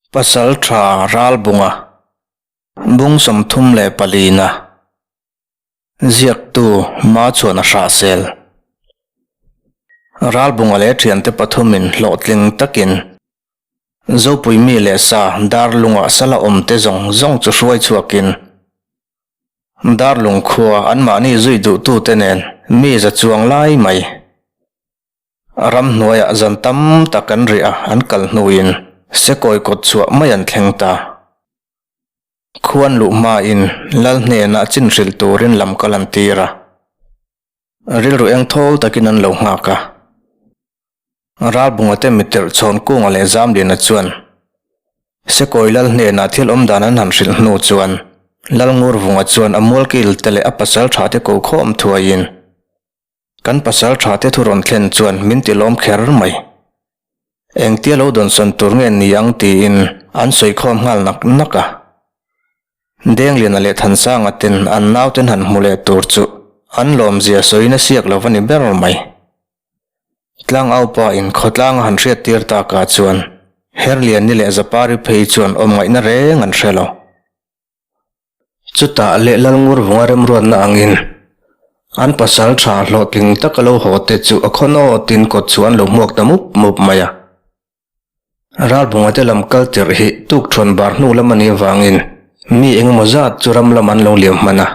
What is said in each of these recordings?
Pasaltha Ralbunga bung 34 na ziaktu Ma chuan a hrahsel. Ralbunga leh thiante pathumin hlawhtling takin Zopui mi leh sa Darlunga sala awmte zawng zawng chu hruai chhuakin Darlung khua anmahni zui duhtute nen mi za chuang lai mai Ramhnuaiah zan tam tak an rih a, an kal hnuin sekawi kawt chhuah mai an thleng ta. Khuan luh hmain Lal hnenah chin hrilh turin lam kal an tir a, rilru eng thawl takin an lo nghak a. Ralbunga te mitirh Chhawnkunga leh Zamliana chuan Sekawi Lal hnenah thil awm dan an han hrilh hnu chuan Lalngurvunga chuan a mualkil te leh a pasal tha te ko khawm thuaiin Kan pasal tha te thu rawn thlen chuan min ti lawm kher mai. Engtia lo dawnsawn tur nge ni ang tiin an sawi khawm nghal nak nak a. Dengliana leh Thansanga ten an nauten han hmu leh tur chu an lawmzia sawiin a siak lo va ni ber mai. Tlangaupa in khawtlang a han hriattir takah chuan Herliani leh Zapari phei chuan awm ngaihna reng an hre lo. Chutah leh Lalngurvunga remruatna angin an pasal tha hlawhtling taka lo haw te chu a khaw nawtin kawt chu an lo hmuak ta mup mup mai a. Ralbunga te lam kal tirh hi tukthuan bar hnu lam a nih avangin mi engemaw zat chu ram lam an lo liam hman a.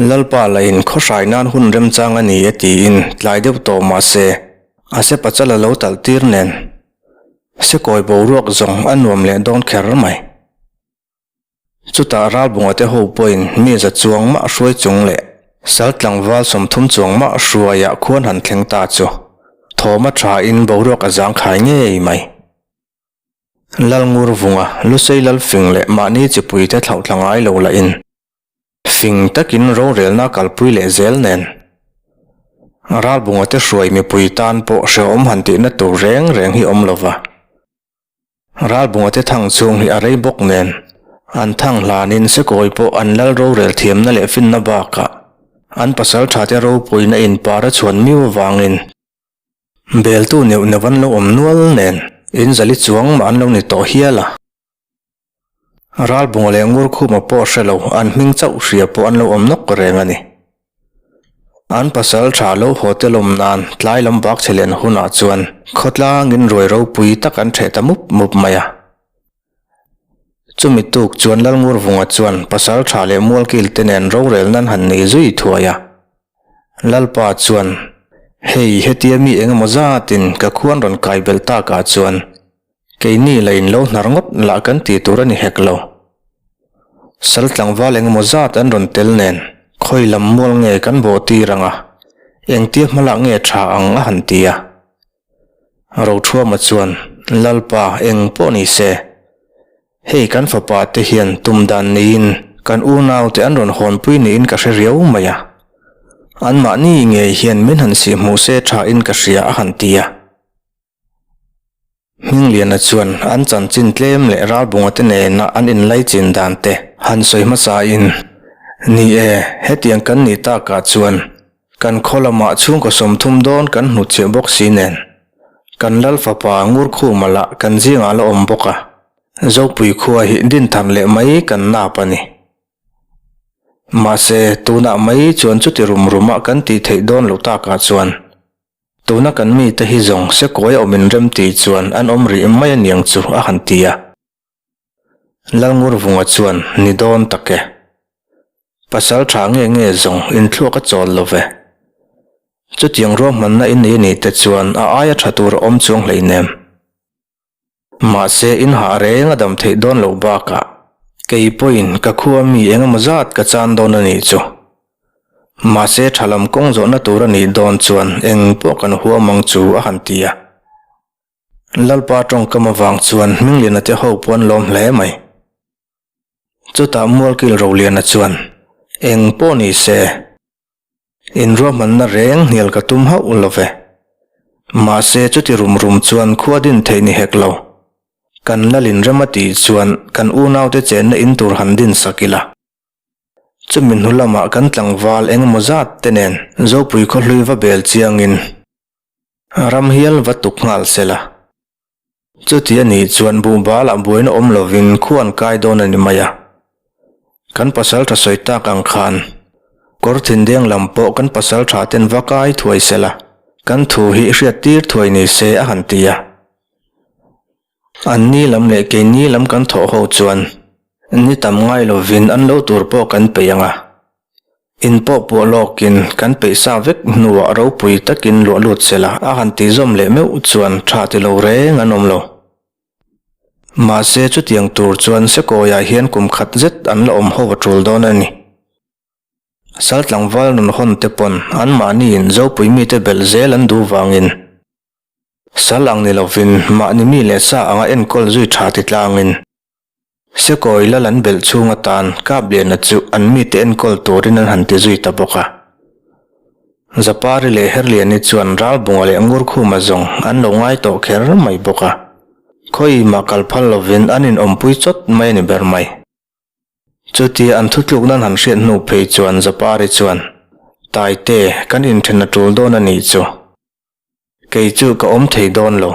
Lalpa lahin khaw hrai nan hun remchang a ni e tiin tlai deuh tawh mah se a se pachal a lo talh tir nen sekawi boruak zawng a nuam leh dawn kher mai. Chutah Ralbunga te ho pawhin mi za chuang mah hruai chung leh sal tlangval 30 chuang mah hruaiah khuan han thleng ta chu thawm a thain boruak a zangkhai ngei mai. Lalngurvunga, Lusei Lalfing leh mahni chipuite thlauhthla ngai lo lahin fing takin rorelna kalpui leh zel nen Ralbunga te hruai mipui tan pawh hrehawm han tihna tur reng reng hi awm lova. Ralbunga te thang chhung hi a rei bawk nen, an thang hlanin sekawi pawh an lal rorel thiamna leh finna bakah an pasal tha te ropuina inpar a chhuan miu avangin beltu neuh neuh an lo awm nual nen in zali chuang mah an lo ni tawh hial a. Ralbunga leh Ngurkhuma pawh hre lo an hming chauh hria pawh an lo awm nawk reng a ni. An pasal tha lo haw te lawm nan tlai lam bak chhe len hunah chuan khawtlangin ruai ropui tak an theh ta mup mup mai a. Chumi tuk chuan Lalngurvunga chuan pasal tha leh mualkil te nen rorel nan han nei zui thuai a. Lalpa chuan, Hei hetia mi engemaw zatin ka khuan rawn kai belh takah chuan Keini la in lo hnar ngawt lah kan ti tur a ni hek lo. Sal tlangval engemaw zat an rawn tel nen khawi lam mual nge kan bawh tir ang a, engtia hmalak nge tha ang a han ti a. Rothuama chuan, Lalpa, eng pawh ni se. Hei kan fapa te hian tum dan neiin kan unaute an rawn hawnpui niin ka hre riau mai a. Anmahni ngei hian min han sihhmuh se tha in ka hria a han ti a. Hmingliana chuan an chanchin tlem leh Ralbunga te nena an inlaichin dan te han sawi hmasain, Ni e, hetiang kan nih takah chuan kan khaw lamah chhungkaw 30 dawn kan hnutchhiah bawk si nen, kan Lal fapa Ngurkhuma lah kan zingah la awm bawk a, Zopui khua hi dinthan leh mai kan nap a ni. Mahse, tunah mai chuan chuti rum ruma kan tih theih dawn loh takah chuan, Tuna kan mite hi zawng sekawi a awmin rem ti chuan an awm rih mai aniang chu a han ti a. Lalngurvunga chuan ni dawn tak e. Pasal tha nge nge zawng inthluak a chawl lo ve. Chutiang ruahmanna in nei anih te chuan a aia tha tur a awm chuang hleinem. Mahse in hah reng a dam theih dawn loh bakah kei pawhin ka khua mi eng emaw zat ka chan dawn a nih chu. Mahse tha lam kawng zawhna tur a nih dawn chuan eng pawh kan huam ang chu a han ti a. Lalpa tawngkam avang chuan Hmingliana te ho pawh an lawm hle mai. Chutah Mualkil Roliana chuan eng pawh ni se. Inruahmanna reng hnial ka tum hauh lo ve. Mahse chuti rum rum chuan khua din theih ni hek lo. Kan lalin rem a tih chuan kan unaute chenna in tur han din sak ila. Chumi hnu lamah kan tlangval engemaw zat te nen Zopui khawhlui va bel chiangin ram hial va tuk nghal sela. Chuti a nih chuan buhbalah buaina awm lovin khu an kai dawn a ni mai a. Kan pasaltha sawi tak ang khan kawr thindeng lam pawh kan pasaltha ten va kai thuai se la, kan thu hi hriat tir thuai ni se a han ti a. An ni lam leh keini lam kan thawh ho chuan ni tam ngai lovin an lo tur pawh kan peih ang a. In pawh puah lawkin kan peih sa vek hnuah ropui takin luah lut se la a han ti zawm leh meuh chuan tha ti lo reng an awm lo. Mahse chutiang tur chuan Sekawiah hian kum khat zet an la awm ho a tul dawn a ni. Sal tlangval nun hawn te pawn anmahniin Zopui mite belh zel an duh vangin sal ang ni lovin mahni mi leh sa anga enkawl zui tha ti tlangin Sekawi lal an belh chhung atan Kapliana chu an mite enkawl turin an han ti zui ta bawk a. Zapari leh Herliani chuan Ralbunga leh Ngurkhuma zawng an lo ngai tawh kher mai bawk a. Khawiimah kal phal lovin an inawmpui chawt mai a ni ber mai. Chutia an thutluk nan han hriat hnu phei chuan Zapari chuan, Taite, kan inthen a tul dawn a nih chu. Kei chu ka awm thei dawn lo.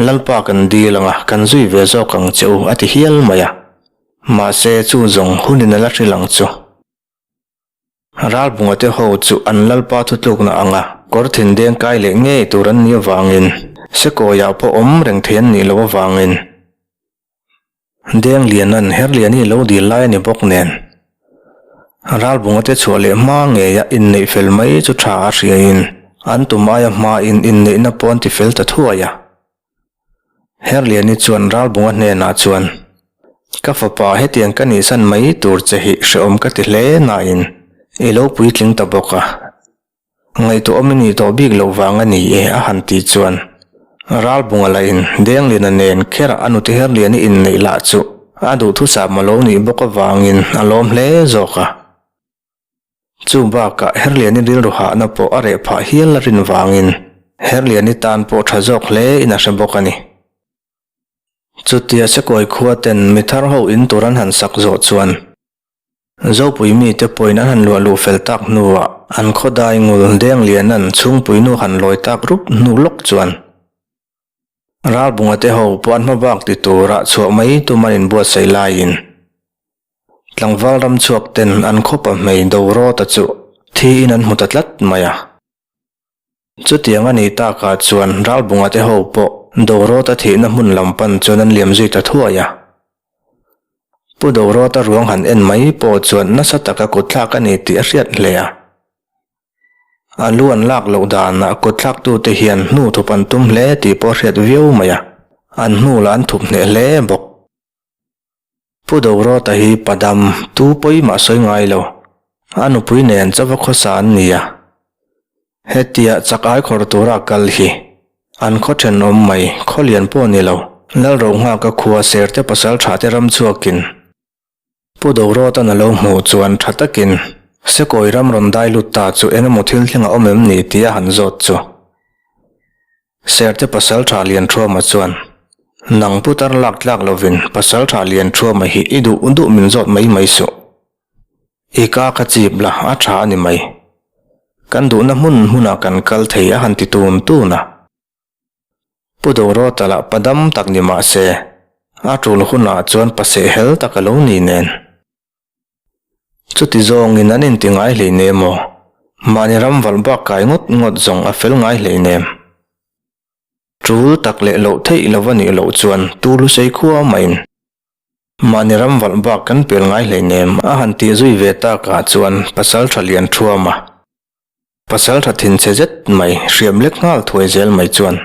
Lalpa kan dil ang a, kan zui ve zawk ang che u a ti hial mai a. Mahse chu zawng hunin a la hrilh ang chu. Ralbunga te ho chu an lalpa thutlukna anga kawr thindeng kai leh ngei tur an nih avangin Sekawiah pawh awm reng thei an nih loh avangin Denglianan Herliani lo dil lai a ni bawk nen Ralbunga te chhuah leh hma ngeia inneih fel mai chu tha a hriain an tum aia hmain inneihna pawh an ti fel ta thuai a. Herliani chuan Ralbunga hnenah chuan, Ka fapa hetiang ka nihsan mai tur che hi hrehawm ka ti hle nain i lo puitling ta bawk a. Ngaihtuahawm i nih tawh bik loh vang a ni e a han tih chuan Ralbunga lahin Dengliana nen kherah a nute Herliani inneih lah chu a duhthusam a lo nih bawk avangin a lawm hle zawk a. Chu bakah Herliani rilru hahna pawh a reh phah hial a rin vangin Herliani tan pawh tha zawk hle in a hre bawk a ni. Chutia Sekawi khua ten mi thar ho in tur an han sak zawh chuan Zopui mite pawhin an han luah luh fel tak hnuah an khawdai ngul Denglianan chhungpuinu han lawi tak rup hnu lawk chuan Ralbunga te ho pawh an hma bak ti tura chhuah mai tum an inbuatsaih laiin Tlangval ram chhuak ten an khawpa hmei Dorawta chu thiin an hmu ta tlat mai a. Chutiang a nih takah chuan Ralbunga te ho pawh Dorawta thihna hmun lam pan chuan an liam zui ta thuai a. Pu Dorawta ruang han en mai pawh chuan nasa taka kutthlak a ni tih a hriat hle a. A lu an lak loh danah kutthlaktute hian hnu thup an tum hle tih pawh a hriat viau mai a, an hnu lah an thup hneh hle bawk. Pu Dorawta hi padam tu pawimah sawi ngai lo, a nupui nen chauva khawsa an ni a. Hetia chak ai khawr tura kal hi an khaw thenawm mai, khaw lian pawh ni lo, Lalrohnghaka khua Serte pasal tha te ram chhuakin Pu Dorawta'n a lo hmuh chuan tha takin Sekawi ram rawn dai lut ta chu eng emaw thil thleng a awm em ni tih a han zawt chu. Serte Pasaltha Lianthuama chuan, Nang putar lak tlak lovin Pasaltha Lianthuama hi i duh duh min zawt mai mai suh. I ka kha chip la a tha a ni mai. Kan duhna hmun hmunah kan kal thei a han ti tun tun a. Pu Dorawta lah pa dam tak ni mah se, a tul hunah chuan pa sehhel tak a lo ni nen. Chuti zawngin an inti ngai hleinem aw, mahni ram valh bak kai ngawt ngawt zawng a fel ngai hleinem. Tul tak leh loh theih lo a nih loh chuan tu lusei khua maiin mahni ram valh bak kan pel ngai hleinem a han tih zui ve takah chuan Pasalṭha Lianṭhuama Pasal tha thinchhe zet mai, hriam lek nghal thuai zel mai chuan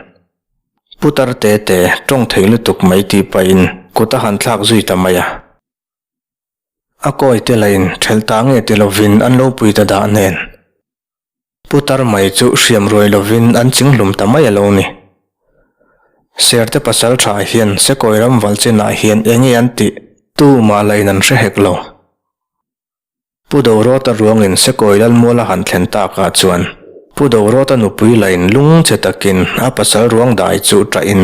putar te te tawng thei lutuk mai tih pahin kut a han thlak zui ta mai a. A kawi te lahin thelh ta nge ti lovin an lo pui ta dah nen putar mai chu hriam ruai lovin an chinghlum ta mai a lo ni. Serte pasal tha hian Sekawi ram valh chinah hian eng nge an tih tumah lahin an hre hek lo. Pu Dorawta ruangin Sekawi Lalmuala han thlen takah chuan Pu Dorawta nupui lain lung che takin a pasal ruang dai chu ṭahin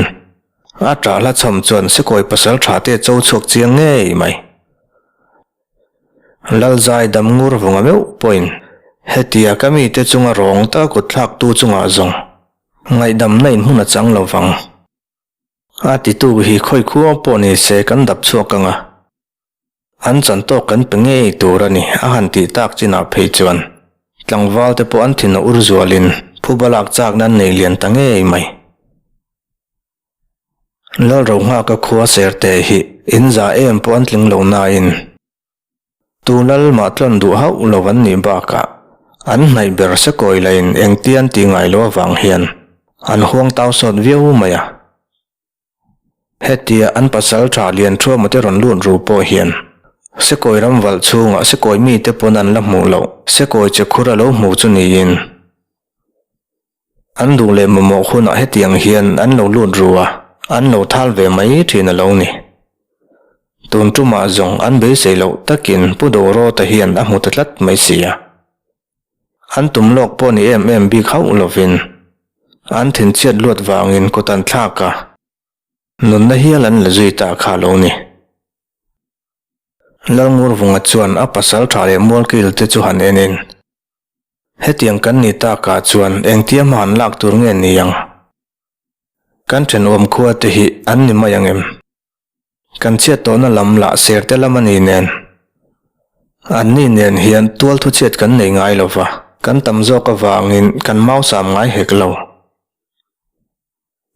a ṭah hla chham chuan Sekawi pasal ṭha te cho chhuak chiang ngei mai. Lalzai dam ngur vunga meuh pawhin hetia ka mite chunga rawng taka kutthlaktu chungah zawng ngaihdamna in hmun a chang lo vang. A titu hi khawi khua pawh ni se kan dap chhuak ang a, an chan tawk kan pe ngei tur a ni a han tih tak chinah phei chuan tlangval te pawh an thin a ur zualin phuba lak chakna an nei lian ta ngei mai. Lalrohnghaka khua serte hi in za em pawh an tling lo nain Tu lal mah tlawn duh hauh lo an nih bakah an hnaih ber sekawi lain engtia an tih ngai loh avang hian an huang tau sawt viau mai a. Hetia an pasal tha lian thuama te rawn lut ru pawh hian sekawi ram valh chhungah sekawi mite pawn an la hmuh loh sekawi che khur a lo hmu chu niin an duh leh mamawh hunah hetiang hian an lo lut ru a, an lo thal ve mai thin a lo ni. Tun tumah zawng an beisei loh takin Pu Dorota hian a hmu ta tlat mai si a. An tum lawk pawh ni em em bik hauh lovin an thinchhiat luat vangin kut an thlak a, nunna hial an la zui ta kha a lo ni. Lalngurvunga chuan a pasal tha leh mualkil te chu han enin, Hetiang kan ni takah chuan engtia hma han lak tur nge ni ang? Kan thenawm khua te hi an ni mai ang em? Kan chhiat tawhna lam lah ser te lam a ni nen. Anni nen hian tual thu chhiat kan nei ngai lo va, kan tam zawk avangin kan mausam ngai hek lo.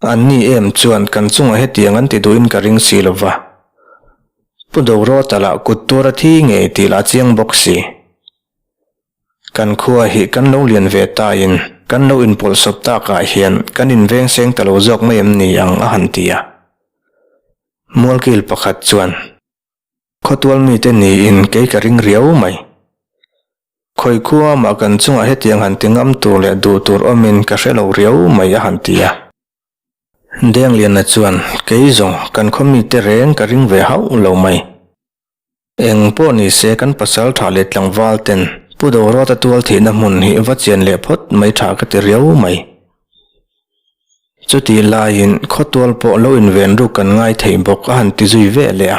Anni em chuan kan chungah hetiang an ti duhin ka ring si lo va. Pu Dorawta lah kut tuar a thi ngei tih lah chiang bawk si. Kan khua hi kan lo lian ve tain kan lo inpawlhsawp takah hian kan inveng seng ta lo zawk mai em ni ang a han ti a. Mualkil pakhat chuan, Khawtual mite niin kei ka ring riau mai. Khawi khua mah kan chungah hetiang han ti ngam tur leh duh tur awmin ka hre lo riau mai a han ti a. Dengliana chuan, Kei zawng kan khaw mite reng ka ring ve hauh lo mai. Eng pawh ni se kan pasal tha leh tlangval ten Pu Dorawta tual thihna hmun hi va chian leh phawt mai tha ka ti riau mai. Chutih laiin khawtual pawh lo inven ruk kan ngai thei bawk a han ti zui ve leh a.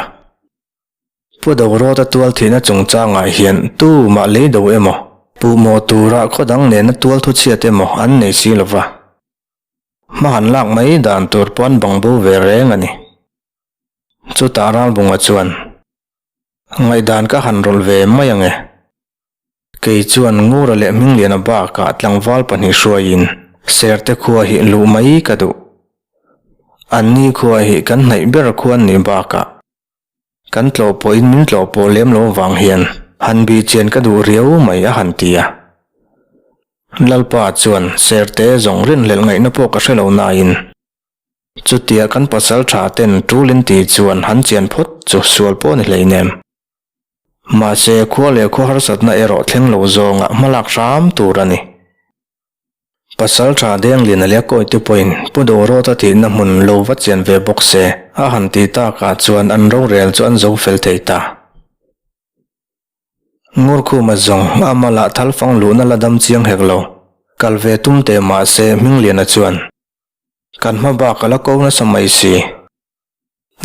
Pu Dorawta tual thihna chungchangah hian tu mah lei do emaw, puhmawh tura khaw dang nena tual thuchhiat emaw an nei si lo va. Hma han lak mai dan tur pawh an bang bo ve reng a ni. Chutah Ralbunga chuan, Ngaihdan ka han rawlh ve mai ang e. Kei chuan Ngura leh Hmingliana bakah tlangval pahnih hruaiin Serte khua hi luh mai ka duh. Anni khua hi kan hnaih ber khua an nih bakah kan tlawh pawhin min tlawh pawh lem lo avang hian han bih chian ka duh riau mai a han ti a. Lalpa chuan Serte zawng rinhlelh ngaihna pawh ka hre lo nain, Chutia kan pasal tha ten tul in tih chuan han chian phawt chu sual pawh ni hleinem. Mahse khua leh khua harsatna erawh thleng lo zawnga hmalak hram tur a ni. Pasal tha Dengliana leh a kawite pawhin Pu Dorawta tihna hmun lo va chian ve bawk se a han tih takah chuan an rorel chu an zo fel thei ta. Ngurkhuma zawng ama lah thalfang luhna la dam chiang hek lo. Kal ve tum teh mahse Hmingliana chuan Kan hma bak a la ko nasa mai si.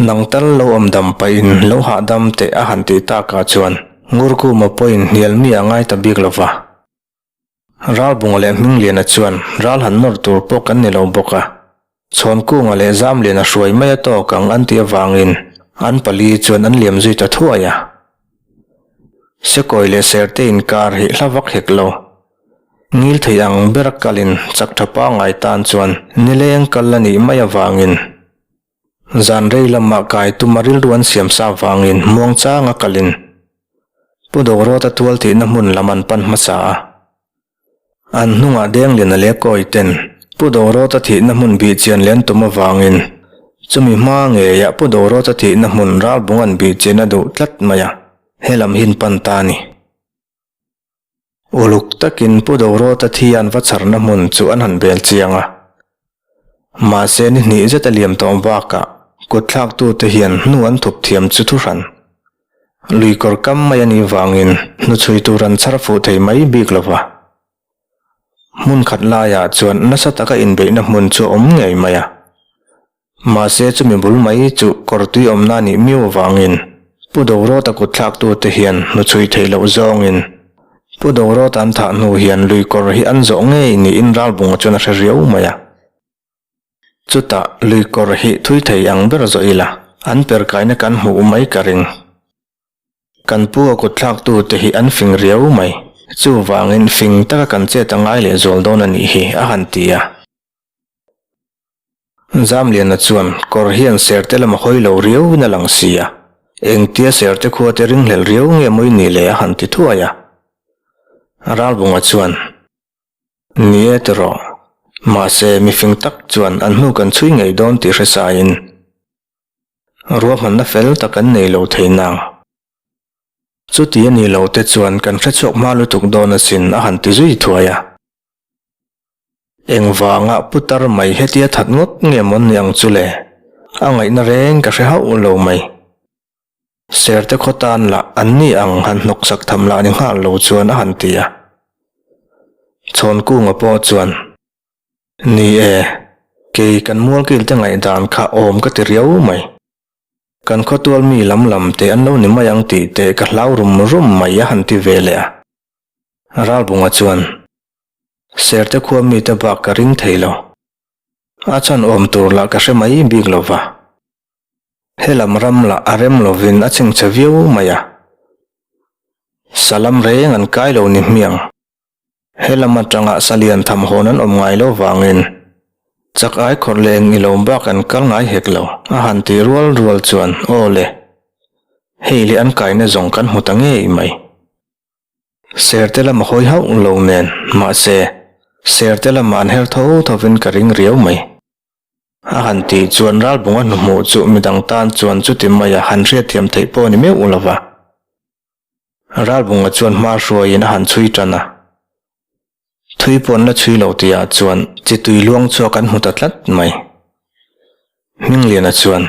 Nang tal lo awm dam pahin lo hahdam teh a han tih takah chuan Ngurkuma pawhin hnial mi a ngai ta bik lo va. Ralbunga leh Hmingliana chuan ral han nawr tur pawh kan ni lo bawk a, Chhawnkunga leh Zamliana hruai mai a tawk ang an tih avangin an pali chuan an liam zui ta thuai a. Sekawi leh Serte inkar hi hla vak hek lo. Ngil thei ang bera kalin chak tha pangngai tan chuan nileng kal a nih mai avangin zan rei lamah kai tuma rilru an siam sa avangin muangchanga kalin Pu Dorawta tual tihna hmun lam an pan hmasa a. An hnungah Dengliana leh Kawi ten Pu Dorawta thihna hmun bih chian leh an tum avangin chumi hma ngeiah Pu Dorawta thihna hmun ralbung an bih chian a duh tlat mai a, helam hin pan ta a ni. Uluk takin Pu Dorawta thi an va chharna hmun chu an han bel chiang a. Mahse ni hnih zet a liam tawh bakah kut thlaktute hian hnu an thup thiam chu thu hran. Lui kawr kam mai a nih vangin hnuchhui tur an chhar fuh thei mai bik lo va. Hmun khat laiah chuan nasa taka inbeihna hmun chu a awm ngei mai a. Mahse chumi bul mai chu kawr tui awmna nih miau avangin Pu Dorawta kut thlaktute hian hnuchhui theih loh zawngin Pu Dorawta an thah hnu hian lui kawr hi an zawh ngei niin Ralbunga chuan a hre riau mai a. Chutah lui kawr hi thui thei ang ber zawh ila, an per kaina kan hmuh mai ka ring. Kan pu a kutthlaktu te hi an fing riau mai. Chuvangin fing taka kan chet a ngai leh zual dawn a nih hi, a han ti a. Zamliana chuan kawr hian serte lam a hawi lo riauin a lang si a, engtia serte khua te ringhlel riau nge mawi ni le a han ti thuai a. Ralbunga chuan, Ni e tiraw, mahse mifing tak chuan an hnu kan chhui ngei dawn tih hre saiin ruahmanna fel tak an nei lo thei nang. Chuti a ni lo te chuan kan hrechhuak hma lutuk dawn asin a han ti zui thuai a. Engvanga putar mai hetia that ngawt nge mawn ni ang chu le? A ngaihna reng ka hre hauh lo mai. Serte khaw tan lah an ni ang han hnawksak tham lah ni nghal lo chuan a han ti a. Chhawnkunga pawh chuan, Ni e, kei kan mualkil te ngaihdan kha awm ka ti riau mai. Kan khawtual mi lam lam te an lo ni mai ang tih te ka hlau rum rum mai a han ti ve leh a. Ralbunga chuan, Serte khua mite bak ka ring thei lo. A chhan awm tur lah ka hre mai bik lo va. Helam ram lah a rem lovin a chhengchhe viau mai a. Salam reng an kai lo ni hmiang. Helam atanga salian tham hawn an awm ngai lo vangin chak ai khawrh leh eng ilo bak an kal ngai hek lo a han ti rual rual chuan aw le, hei leh an kaina zawng kan hmu ta ngei mai. Serte lam a hawi hauh lo nen, mahse, serte lamah an her tho thovin ka ring riau mai. A han tih chuan Ralbunga hnuhmuh chu midang tan chuan chuti maia han hriatthiam theih pawh a ni meuh lo va. Ralbunga chuan hma hruaiin a han chhui tan a. Thui pawh an la chhui lo tihah chuan chi tui luang chhuak an hmu ta tlat mai. Hmingliana chuan,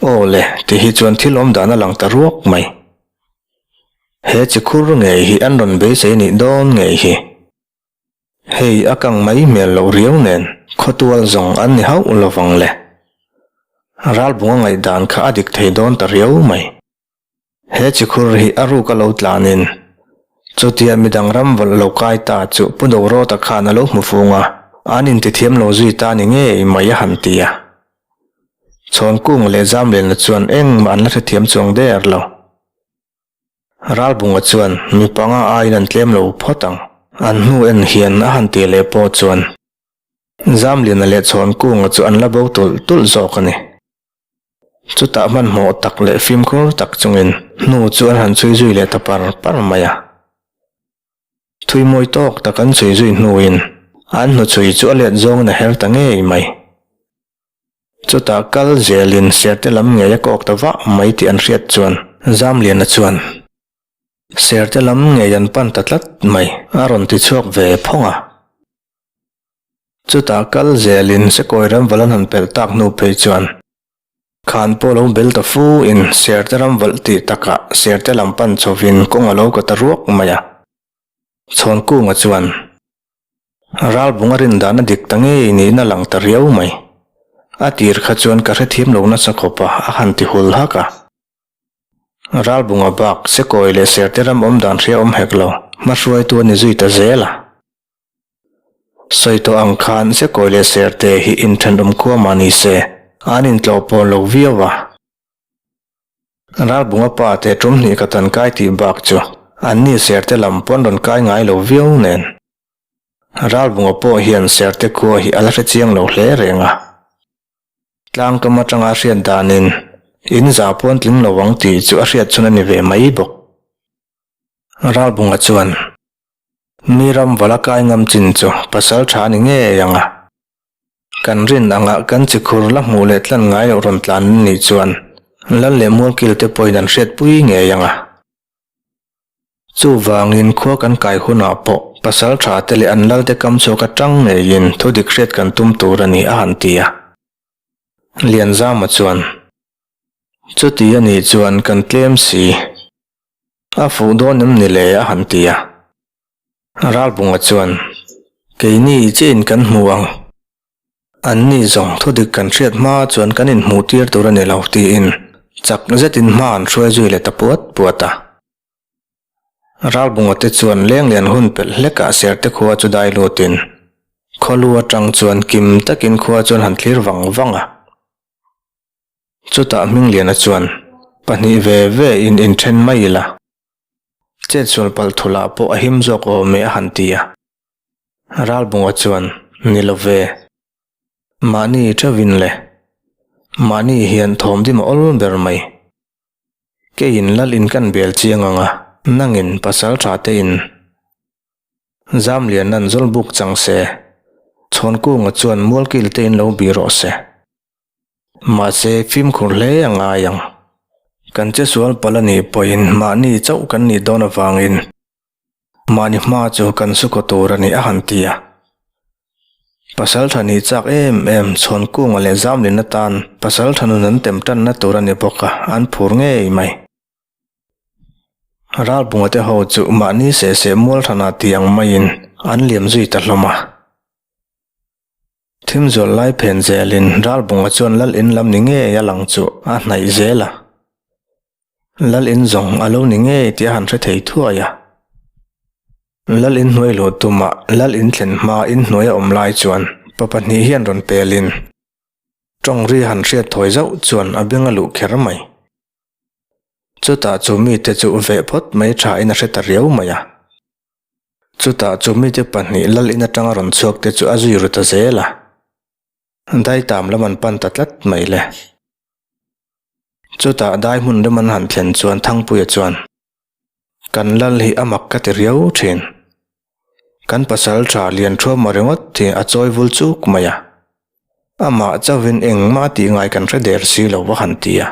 Aw le, ti hi chuan thil awm dan a lang ta ruak mai. He chi khur ngei hi an rawn beisei nih dawn ngei hi. Hei a kang mai hmel loh riau nen khawtual zawng an ni hauh lovang le. Ralbunga ngaihdan kha a dik thei dawn ta riau mai. He chikhur hi a ruk a lo tlanin chutia midang ram vawlh lo kai ta chu Pu Dorawta khan a lo hmu fung a, an intithiam lo zui ta ni ngei mai a han ti a. Chhawnkung leh Zamlianna chuan engmah an la hrethiam chuang der lo. Ralbunga chuan mi panga aiin an tlem lo phawt ang. An hnu en hian a han ti leh pawh chuan Zamlianna leh Chhawnkunga chu an la bo tulh tulh zawk a ni. Chutah hmanhmawh tak leh fimkhur tak chungin hnu chu an han chhui zui leh ta par par mai a. Thui mawi tawk tak an chhui zui hnuin an hnuchhui chu a let zawngin a her ta ngei mai. Chutah kal zelin Serte lam ngei a kawk ta vah mai tih an hriat chuan Zamliana chuan Serte lam ngei an pan ta tlat mai a rawn ti chhuak ve phawng a. Chutah kal zelin Sekawi ram valh an han pelh tak hnu phei chuan khan pawh lo bel ta fu in Serte ram valh tih takah Serte lam pan chhovin kawng a lo ka ta ruak mai a. Chhawnkunga chuan Ralbung a rin dan a dik ta ngei niin a lang ta riau mai. A tir kha chuan ka hrethiam lo nasa khawp a, a han ti hul hak a. Ralbunga bak Sekawi leh Serte ram awm dan hria awm hek lo, hmahruaitu a ni zui ta zel a. Sawi tawh ang khan Sekawi leh Serte hi inthenawm khua mah ni se, an intlawh pawn lo viau a. Ralbunga pa te tum hnih ka tan kai tih bak chu anni Serte lam pawn rawn kai ngai lo viau nen. Ralbunga pawh hian Serte khua hi a la hre chiang lo hle reng a. Tlangkam atanga hriat danin in za pawn tling lo ang tih chu a hriat chhun a ni ve mai bawk. Ralbunga chuan. Mi ram vala kai ngam chin chu pasal tha ni ngei ang a. Kan rin anga kan chi khur la hmuh leh tlan ngai loh rawn tlan an nih chuan Lal leh Mualkil te pawhin an hriatpui ngei ang a. Chuvangin khua kan kai hunah pawh pasal tha te leh an lal te kam chhuak atang ngeiin thudik hriat kan tum tur a ni a han ti a. Lianzama chuan, Chuti a nih chuan kan tlem si. A fuh dawn em ni le a han ti a. Ralbunga chuan, Keini chiahin kan hmu ang. Anni zawng thudik kan hriat hma chuan kan inhmuh tir tur a ni lo tiin chak zetin hma an hruai zui leh ta puat puat a. Ralbunga te chuan lenglian hun pelh hlekah Serte khua chu dai lutin. Khawlu atang chuan kim takin khua chuan han thlir vang vang a. Chutah Hmingliana chuan, Pahnih ve ve in inthen mai ila. Chetsual palh thulah pawh a him zawk awm e a han ti a. Ralbunga chuan, Ni lo ve. Mahni theuhin le. Mahni hian thawmdim a awl ber mai. Keiin lal in kan bel chiang ang a, nangin pasal tha te in Zamlian an zawl buk chang se, Chhawnkunga chuan mualkil te in lo bih rawh se. Mahse fimkhur hle a ngai ang. Kan che sual palh a nih pawhin mahni chauh kan nih dawn avangin mahni hma chu kan su kaw tur a ni a han ti a. Pasaltha nih chak em em Chhawnkunga leh Zamlin atan pasaltha nun an tem tanna tur a ni bawk a, an phur ngei mai. Ralbunga te ho chu mahni seh seh mual thanah ti ang maiin an liam zui ta hlawm a. Thim zual lai phen zelin Ralbunga chuan Lal in lam ni ngei a lang chu a hnaih zel a. Lal in zawng a lo ni ngei tih a han hre thei thuai a. Lal in hnuai luh tumah Lal in thlen hma in hnuai a awm lai chuan pa pahnih hian rawn pelin tawng ri han hriat thawi zauh chuan a beng a luh kher mai. Chutah chu mite chu veh phawt mai tha in a hre ta riau mai a. Chutah chu mite pahnih lal in atanga rawn chhuak te chu a zui ru ta zel a. Daitam lam an pan ta tlat mai le. Chutah dai hmun rem an han thlen chuan Thangpuia chuan, Kan lal hi a mak ka ti riau thin. Kan pasal tha lian thuama ringawt hi a chawi vul chuk mai a. Amah chauhin engmah tih ngai kan hre der si lo va han ti a.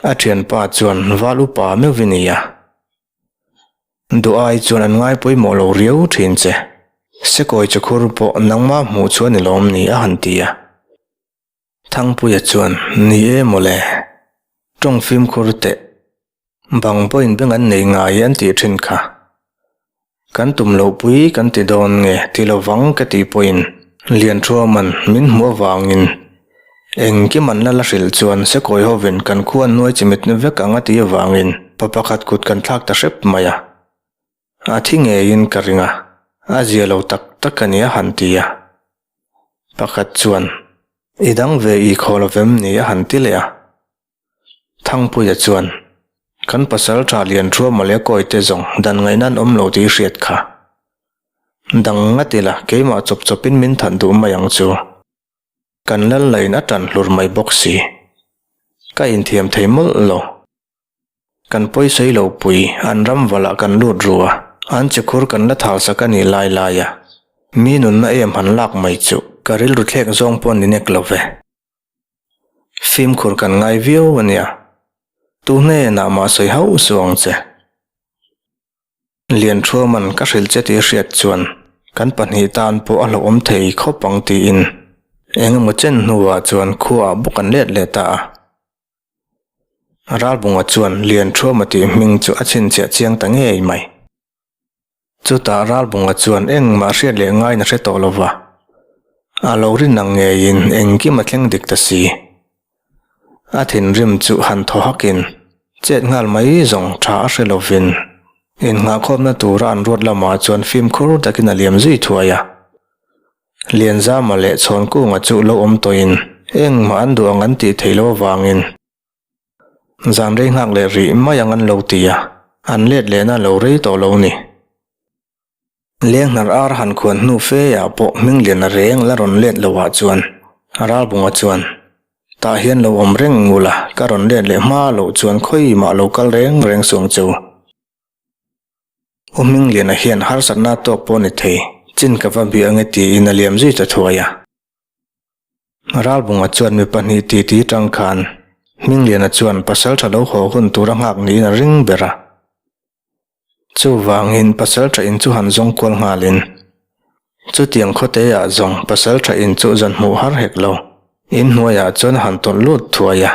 A thianpa chuan val upa meuh i ni a. Duh ai chuan an ngai pawimawh lo riau thin che. Sekawi chakhur pawh nangmah hmuh chu a ni lawm ni a han ti a. Thangpuia chuan, Ni e mawle. Tawng fimkhur teh. Bang pawhin beng an nei ngai an tih thin kha. Kan tum loh pui kan ti dawn nge ti lovang ka tih pawhin Lianṭhuaman min hmuh avangin engkim an la la hrilh chuan Sekawi hovin kan khua an nuai chimit na vek ang a tih avangin pa pakhat kut kan thlak ta hrep mai a. A thi ngeiin ka ring a, a zia lo tak tak a ni a han ti a. Pakhat chuan, I dang ve i khaw lovem ni a han ti leh a. Thangpuia chuan, Kan pasal tha lian thua mawle kawi te zawng dan ngaihna an awm lo tih i hriat kha. Dang ngat ila keimah chawp chawpin min that duh mai ang chu. Kan lal lain a tan hlur mai bawk si. Ka inthiam thei mawlh lo. Kan pawisawi lo pui an ram valah kan lut ru a, an chikhur kan la thal sak a nih lai lai a. Mi nunna em han lak mai chu ka rilru thlek zawng pawh ni nek lo ve. Fimkhur kan ngai viau a nia. Tu hnenah mah sawi hauh suh ang che. Lianṭhuaman ka hrilh che tih hriat chuan kan pahnih tan pawh a hlauhawm thei khawp ang tiin eng emaw chen hnuah chuan khuaah bawk an let leh ta a. Ralbunga chuan Lianṭhuama tih hming chu a chhinchhiah chiang ta ngei mai. Chutah Ralbunga chuan engmah hriat leh ngaiin a hre tawh lo va, a lo rin ang ngeiin engkim a thleng dik ta si. A thinrim chu han thaw hakin chet nghal mai zawng tha a hre lovin innghahkhawmna tura an ruat lamah chuan fimkhur takin a liam zui thuai a. Lianzama leh Chhawnkunga chu lo awm tawhin engmah an duh ang an tih theih loh avangin Zan rei nghak leh rih mai ang an lo ti a, an let lehna lo rei tawh lo ni. Lenghnar ar han khuan hnu fe ah pawh Hmingliana reng la rawn let lo ah chuan Ralbunga chuan, Tah hian lo awm reng ngul a, ka rawn let leh hma loh chuan khawi mah lo kal reng reng suang che u. U Hmingliana hian harsatna tawk pawh ni thei, chin ka va bih ange tiin a liam zui ta thuai a. Ralbunga chuan mi pahnih titi tang khan Hmingliana chuan pasal tha lo haw hun tur a nghak niin a ring ber a. Chuvangin pasal tha in chu han zawng kual nghalin chutiang khawte ah zawng pasal tha in chu zan hmuh har hek lo in hnuaiah chuan a han tawlh lut thuai a.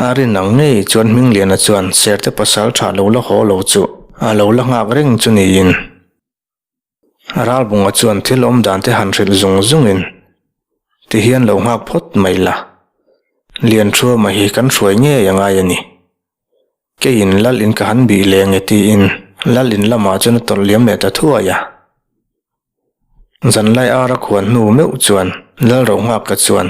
A rin ang ngei chuan Hmingliana chuan Serte pasal tha lo la haw lo chu a lo la nghak reng chu niin. Ralbunga chuan thil awm dan te han hrilh zung zungin ti hian lo nghak phawt mai la. Lianṭhuama hi kan hruai ngei a ngai a ni. Keiin lal in ka han bih leh nge tiin lal in lamah chuan a tawlh liam leh ta thuai a. Zanlai ar a khuan hnu meuh chuan Lalrohnghaka chuan,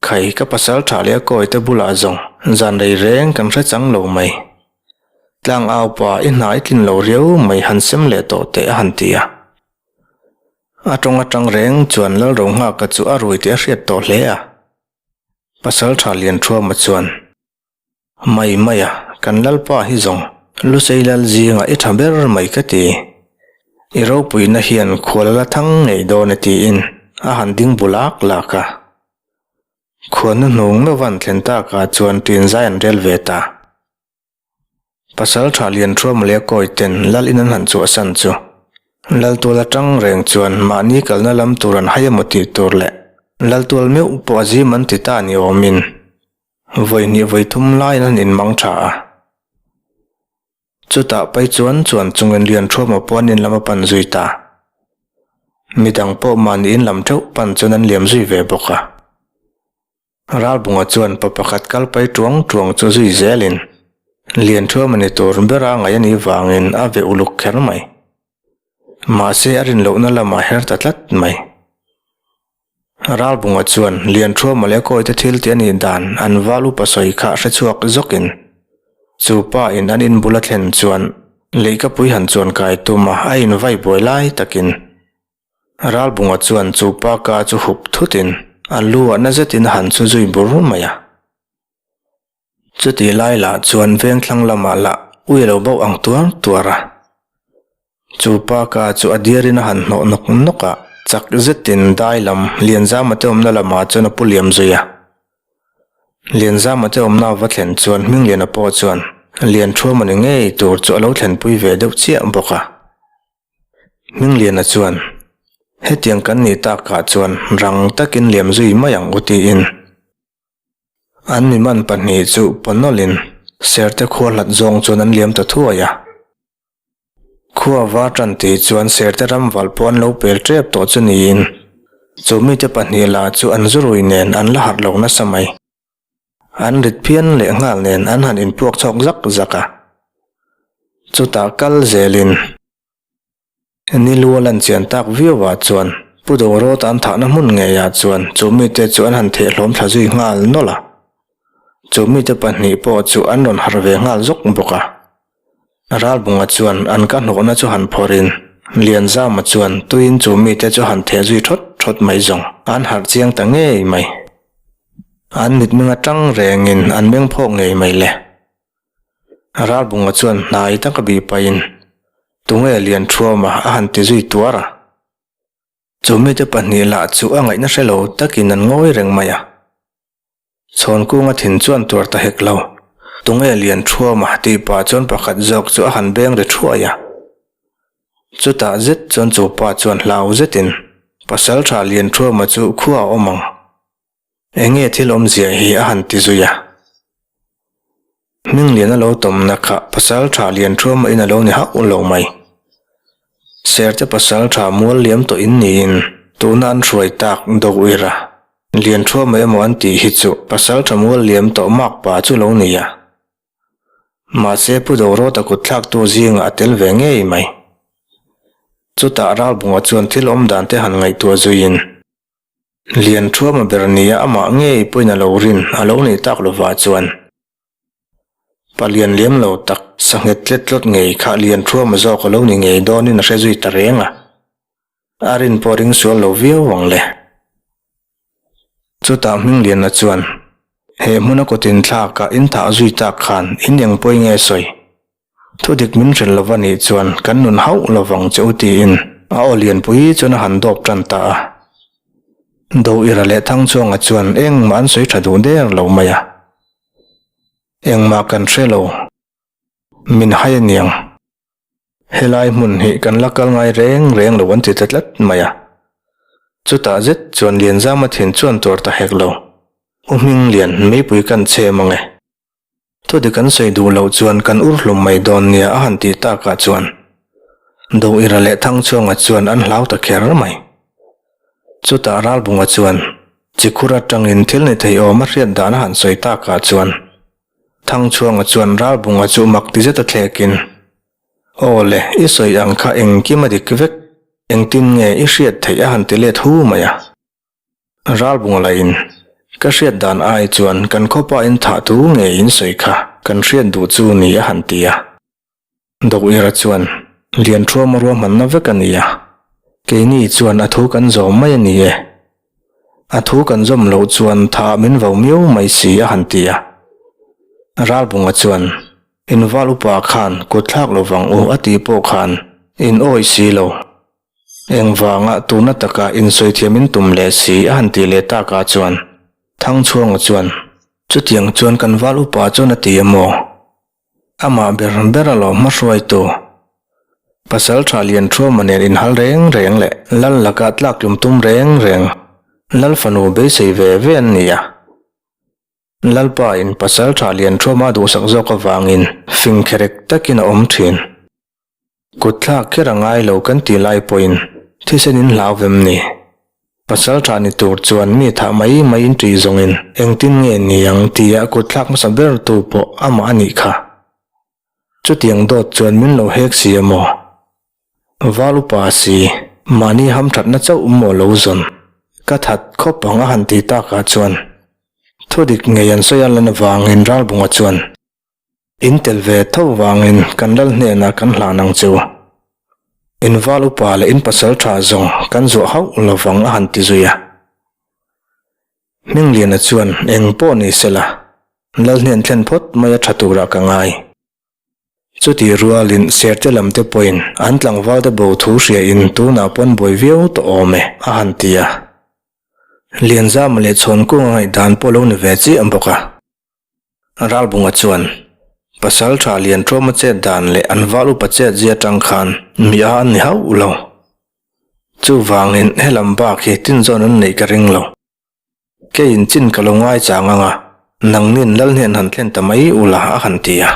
Khai ka pasal tha leh a kawi te bulah zawng zan rei reng kan hre chang lo mai. Tlang au pa i hna i tlin lo riau mai han sem leh tawh teh a han ti a. A tawng atang reng chuan Lalrohnghaka chu a rui tih a hriat tawh hle a. Pasal tha Lianthuama chuan, Mai mai a, kan Lalpa hi zawng Lusei Lal zingah i tha ber mai ka ti. I ropuina hian khual a la thang ngei dawn e tiin a han ding bu lak lak a. Khuannu hnung meuh an thlen takah chuan ṭin zai an rel ve ta. Pasal tha Lianṭhuama leh Kawi ten Lal in an han chhuahsan chu Laltual atang reng chuan mahni kalna lam tur an hai emaw tih tur leh Laltual meuh pawh a zim an ti ta ni awmin Vawi hnih vawi thum laiin an inmang tha a. Chutah pai chuan chuan chungin Lianṭhuama pawh an inlam a pan zui ta. Midang pawh mahni inlam theuh pan chuan an liam zui ve bawk a. Ralbunga chuan pa pakhat kal pai tuang tuang chu zui zelin Lianṭhuama ni tur bera ngaih a nih vangin a ve uluk kher mai. Mahse a rin lohna lamah her ta tlat mai. Ralbunga chuan Lianṭhuama leh Kawite thil tih a nih dan an val upa sawi kha hre chhuak zawkin chu pa in an in bula thlen chuan leihkapui han chuan kai tum a, a in vai buai lai takin Ralbunga chuan chu pa ka chu hup thutin a lu ah na zetin a han chu zui bur mai a. Chutih lai lah chuan vengthlang lamah lah ui a lo bauh ang tuar tuar a. Chu pa ka chu a diarin a han hnawh nawk nawk a, chak zetin dai lam Lianzama te awmna lamah chuan a pu liam zui a. Lianzama te awmna a va thlen chuan Hmingliana pawh chuan Lianthuama ni ngei tur chu a lo thlenpui ve deuh chiah bawk a. Hmingliana chuan, Hetiang kan nih takah chuan rang takin liam zui mai ang u tiin. An mi man pahnih chu pawnawlin Serte khua hlat zawng chuan an liam ta thuai a. Khua var tan tih chuan Serte ram valh pawh an lo pel tep tawh chu niin chu mite pahnih lah chu an zurui nen an la harh lo nasa mai. An rit phian leh nghal nen an han inpuak chhawk zak zak a. Chutah kal zelin. Ni lu a lan chian tak viau ah chuan Pu Dorawta an thahna hmun ngei ah chuan chu mite chu an han thehhlawm thla zui nghal nawlh a. Chu mite pahnih pawh chu an rawn harh ve nghal zawk bawk a. Ralbunga chuan an ka hnawhna chu han phawrh in Lianzama chuan tuiin chu mite chu han theh zui thawt thawt mai zawng an harh chiang ta ngei mai. An mitmeng atang rengin an meng phawk ngei mai le. Ralbunga chuan hnai taka bih pahin, Tunge Lianthuama a han ti zui tuar a. Chu mite pahnih lah chu a ngaihna hre lo takin an ngawi reng mai a. Chhawnkunga thin chuan tuar ta hek lo. Tunge Lianthuama tih pah chuan pakhat zawk chu a han beng ri thuai a. Chutah zet chuan chu pa chuan hlau zetin, Pasalṭha Lianthuama chu khua a awm ang. Enge thil awmzia hi a han ti zui a. Hminglian a lo tawmna kha pasal tha lian thuama in a lo ni hauh lo mai. Serte pasal tha mual liam tawh in niin tuna an hruai tak Dawira lian thuama emaw an tih hi chu pasal tha mual liam tawh mak pa chu lo ni a. Mahse Pu Dorawta kut thlaktu zingah a tel ve ngei mai. Chutah Ralbunga chuan thil awm dan te han ngaihtuah zuiin. Lianthuama ber nia amah ngei pawhin a lo rin a lo neih tak lovah chuan palian liam lo tak sanghet tlet tlawt ngei kha Lianthuama zawk a lo ni ngei dawnin a hre zui ta reng a, a rin pawh ring sual lo viau ang le. Chutah Hmingliana chuan he hmuna kut inthlakah in thah zui tak khan in eng pawi nge sawi? Thudik min hrilh lova nih chuan kan nun hauh lovang che u tiin a aw lianpui chuan a han dawp tan ta a. Doira leh Thangchuanga chuan engmah an sawi tha duh der lo mai a. Engmah kan hre lo. Min hai aniang. Helai hmun hi kan la kal ngai reng reng lo an ti ta tlat mai a. Chutah zet chuan Lianzama thin chuan tuar ta hek lo. U Hminglian meipui kan chhem ang e. Thudik an sawi duh loh chuan kan ur hlum mai dawn nia a han tih takah chuan Doira leh Thangchhuanga chuan an hlau ta kher mai. Chutah Ralbunga chuan Chikhur atangin thil ni thei awm a hriat dan a han sawi takah chuan Thangchhuanga chuan Ralbunga chu mak ti zet a thlekin, Aw le, i sawi ang kha engkim a dik vek. Engtin nge i hriat theih a han ti let hu mai a. Ralbunga lahin, Ka hriat dan ai chuan kan khawpa in thah thu nge in sawi kha kan hriat duh chu ni a han ti a. Doira chuan, Lianṭhuama ruahmanna vek a ni a, keini chuan a thu kan zawm mai a ni e. A thu kan zawm loh chuan thah min vo miau mai si a han ti a. Ralbunga chuan, Inval upa khan kut thlak lo vang u a tih pawh khan in awih si lo. Engvanga tuna taka insawi thiam in tum leh si a han tih leh takah chuan Thangchhuanga chuan, Chutiang chuan kan val upa chuan a ti a maw? Amah ber ber alawm hmahruaitu. Pasalṭha Lianṭhuama nen inhal reng reng leh Lal laka tlaktlum tum reng reng Lal fanu beisei ve ve an ni a. Lalpa in Pasalṭha Lianṭhuama duhsak zawk avangin fing kherek takin a awm ṭhin. Kutthlak kher a ngai lo kan tih lai pawhin thisen in hlau vem ni. Pasalṭha ni tur chuan mi thah mai mai in ṭih zawngin engtin nge ni ang tia kutthlak hmasa ber tu pawh amah a nih kha. Chutiang dawt chuan min lo hek si a maw? Val upa si, mahni hamṭhatna chauh maw lo zawn? Ka that khawp ang a han ti takah chuan thudik ngei an sawi a lan avangin Ralbunga chuan In tel ve tho vangin kan lal hnenah kan hlan ang chu. In val upa leh in pasal tha zawng kan zuah hauh lovang a han ti zui a. Hmingliana chuan eng pawh ni sela, lal hnen thlen phawt mai a tha turah ka ngai. Chutih rualin Serte lam te pawhin an tlangval te bo thu hriain tunah pawn buai viau tawh awm e a han ti a. Lianzama leh Chhawnkunga ngaihdan pawh lo ni ve chiah bawk a. Ralbunga chuan Pasal tha Lianṭhuama chet dan leh an val upa chet zia atang khan mi a an ni hauh lo. Chuvangin helam bak hi tinzawn an neih ka ring lo. Keiin chin ka lo ngaichang ang a, nangnin lal hnen han thlen ta mai ula a han ti a.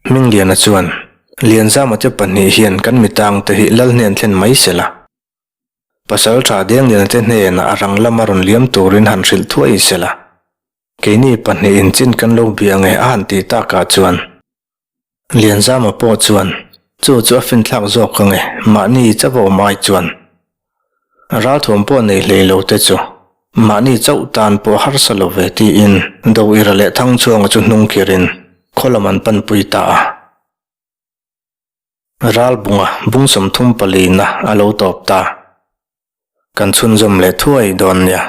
Hmingliana chuan, Lianzama te pahnih hian kan mitang te hi lal hnen thlen mai se la. Pasal tha Dengliana te hnenah a rang lama rawn liam turin han hrilh thuai se la. Keini pahnihin chin kan lo bia nge a han tih takah chuan Lianzama pawh chuan chu chu a finthlak zawk ange mahni chauh awm ai chuan ralthuam pawh nei hlei lo te chu mahni chauh tan pawh harsa lo ve tiin Doira leh Thangchhuanga chu hnung kirin khaw lam an panpui ta a. Ralbunga bung 34 na a lo tawp ta. Kan chhunzawm leh thuai dawn nia.